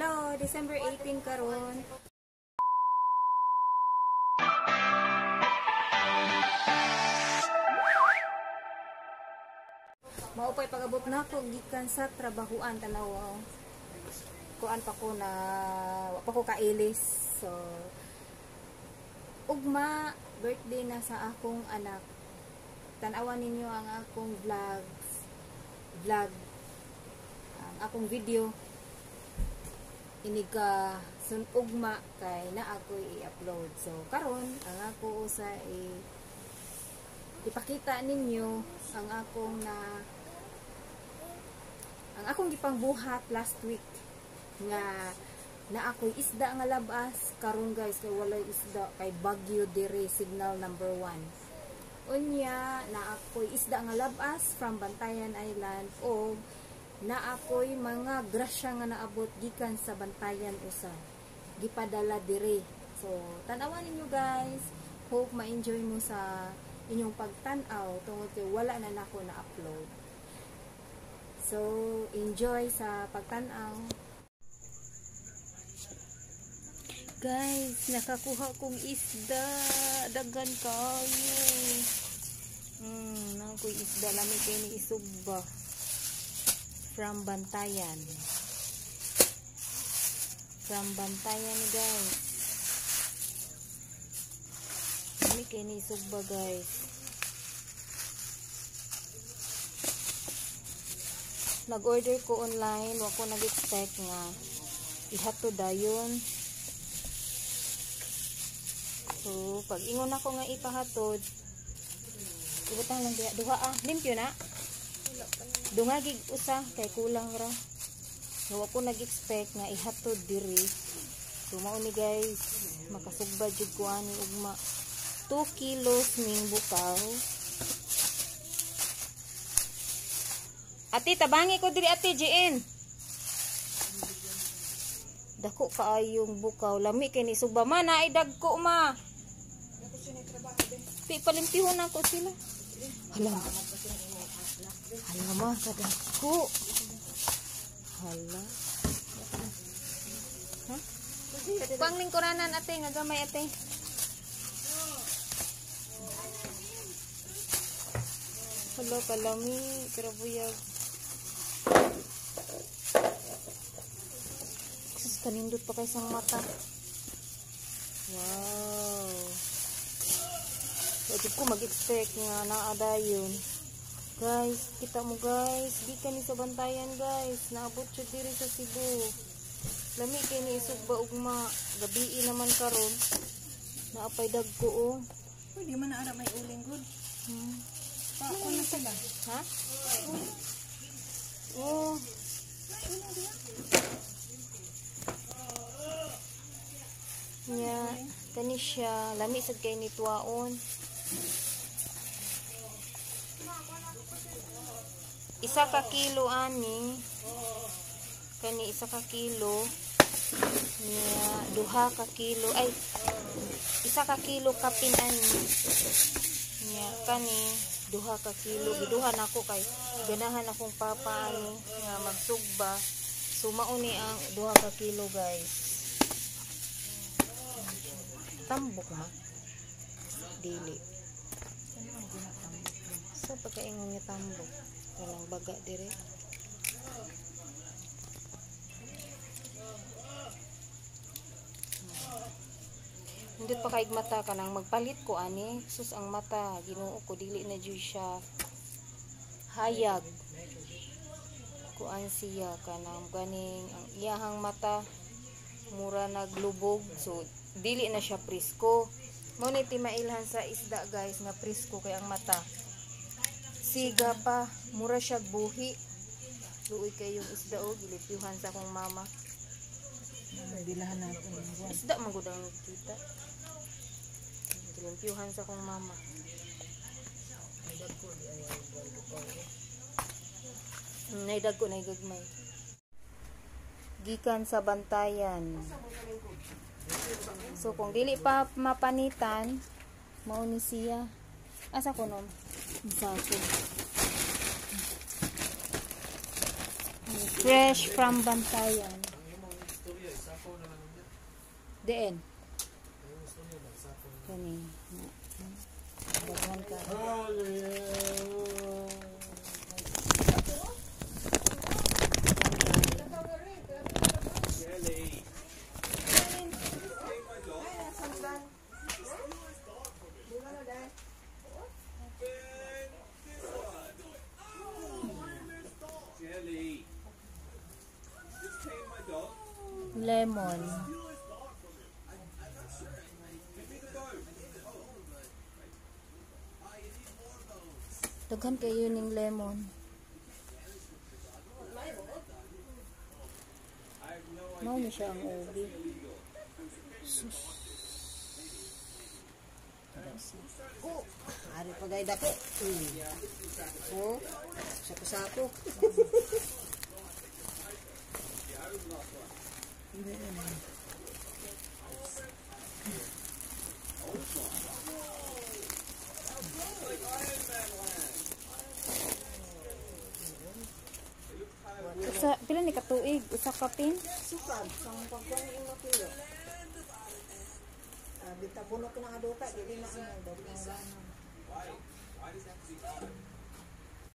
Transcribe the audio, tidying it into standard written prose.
siya, oh, December 18 karon. Mao pa'y pag-abot nako gikan sa trabahuan, tanaw oh. Kuan pa ko na wa pa ko kailis. So ugma birthday na sa akong anak. Tan-awan ninyo ang akong vlog, ang akong video inig ka sun ugma kay na ako'y i-upload. So karon ang ako usa ipakita ninyo ang akong na ang akong gipangbuhat last week nga na ako'y isda nga labas karon guys, kay walay isda kay bagyo dire, signal number 1. Unya na ako'y isda nga labas from Bantayan Island o na ako'y mga grasya nga naabot gikan sa Bantayan usa gipadala dire. So tan-awan ninyo guys, hope ma-enjoy mo sa inyong pagtan-aw tungod kay wala na nako na upload. So enjoy sa pagtan-aw. Guys, nakakuha kong isda. Daghan kayo. Nakoy isda lami kay ni isugba from Bantayan. From Bantayan guys. Lami kay ni isugba guys. Nag-order ko online, wa ko nag-expect nga ihatod dayon. So, pag ingon ako nga ipahatod, ibutang lang diha duha ah, limpyo na. Dungagig usa kay kulang ra. So, wa ko nag-expect nga ihatod diri. So, mao ni guys, makasugba jud ko ani ugma. 2 kilos ning bukaw. Ate, tabangi ko diri ate, JN. Dako kaayong bukaw, lami kay ni sugba ma, naay dagko ma. Pi palimpihon ako sila. Hala. Hala ma, kadako. Hala. Ha? Kuang lingkuranan ate, nga gamay ate. Hala kalami, pero buyag. Sus, kanindot pa kay sang mata. Wow. Wajib ko mag-expect nga naa dayon. Guys, kita mo guys, gikan ni sa Bantayan guys, naabot siya diri sa Cebu. Lami kay ni isugba ugma, gabii naman karon. Naapay dagko oh. Pwede man na ara may uling gud. Pa na sila. Ha? Oh. Nya, kani siya, lami sad kay ni tuwaon. Isa ka kilo ani. Kani isa ka kilo. Nya, duha ka kilo. Ay, isa ka kilo kapin ani. Nya, kani duha ka kilo. Giduha nako kay ganahan akong papa ani nga magsugba. So mao ni ang duha ka kilo guys. Tambok ma. Dili. So pagkaingon nga tambok, walang baga dire. Hindot pa kaig mata kanang magpalit ko ani. Sus ang mata, Ginoo ko dili na jud siya hayag. Kuan siya kanang ganing ang iyahang mata mura naglubog, so dili na siya presko. Mao ni timailhan sa isda guys nga presko kay ang mata. Siga pa, mura siya buhi. Luoy kay yung isda o gilipyuhan sa akong mama. Bilahan natin. Isda man gud ang kita. Gilimpyuhan sa akong mama. Nay dagko nay gagmay. Gikan sa Bantayan. So kung dili pa mapanitan, mao ni siya. Asa ko nom? Sa ako. Fresh from Bantayan. Diin. Kani. Daghan ka. Jelly. Just tame my dog. Lemon. Give me the bone. Daghan kayo ning lemon. Mao ni siya ang ubi. Sus. Oh, ari pa gay dako. Oh, sako-sako. Usa pila ni katuig? Usa ka pin? Sukad, sang pagkuan ni imo kilo. Ah, bitabuno ko na nga duta, dili na ano, daghan.